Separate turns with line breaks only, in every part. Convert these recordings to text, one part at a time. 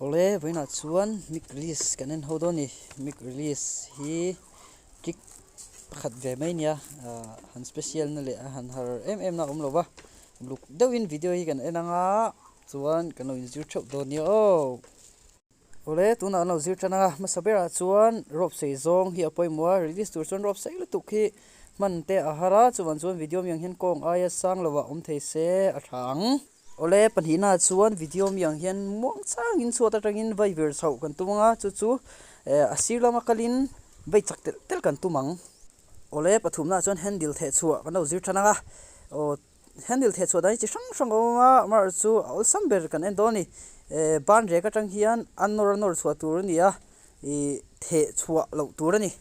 Awle vawiinah chuan mic release kan en ho dawn a ni mic release hi trick pakhat ve mai a nia ah han special na leh a han har em em na a awm lo va uluk deuhin video hi kan en anga chuan kan lo inzir theuh dawn nia aw. Awle tunah an lo zir tan a hmasa berah chuan rope sei zawng hi a pawimawh a release tur chuan rope sei lutuk hi hman te a har a chuvang chuan video mi ang hian kawng aia sang lovah awm thei se a tha ang. Awle pahnihna chuan video mi ang hian muang changin chhuat atangin vai vir chhoh kan tum ang a, chu chu eh a sir lama kalin vai chak telh telh kan tum ang. Awle pathumna chuan handle theh chhuah kan lo zir than ang a, aw handle theh chhuah dan hi chi hrang hrang a awm a, amaherawhchu chu a awlsam ber kan en dawn a ni. Eh ban rek atang hian a nawr a nawr chhuah tur a ni a, ih theh chhuah loh tur a ni.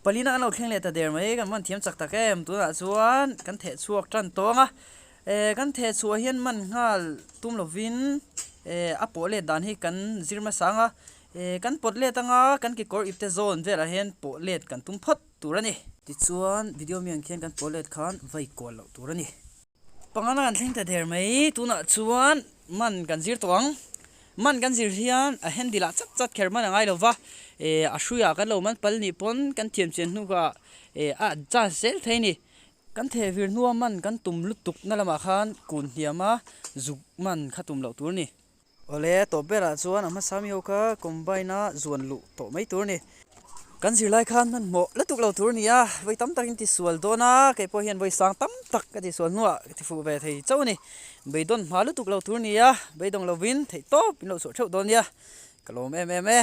Palina kan lo thleng leh ta der mai, kan man thiam chak tak em, tunah chuan kan theh chhuak tan tawng a, eh kan theh chhuah hian man nghal tum lovin eh a pawh let dan hi kan zir hmasa ang a, eh kan pawt let anga kan kekawr ipte zawn velah hian pawh let kan tum phawt tur a ni. Tichuan video mi ang khian kan pawh let khan vai kual loh tur a ni. Pangana kan thleng ta der mai, tunah chuan man kan zir tawh ang. Man kan zir hian a handle ah chat chat kher man a ngai lo va, eh a hruiah kan lo man pal nih pawn kan thiam chian hnuah eh a adjust zel thei a ni. Kan theh vir hnua man kan tum lutuk na lamah khan kun hniam a zuk man kha tum loh tur a ni. Awle, tawp berah chuan a hmasa mi ho kha combine a zuan luh tawh mai tur a ni. Kan zirlai khan hmanhmawh lutuk lo tur a ni a, vawi tam takin tisual dawn a, kei pawh hian vawi sang tam tak ka tisual hnuah ka tifuh ve thei chauh a ni. Beidawn hma lutuk lo tur a ni a, beidawng lovin theihtawp in lo chhuah theuh dawn nia, ka lawm em em e.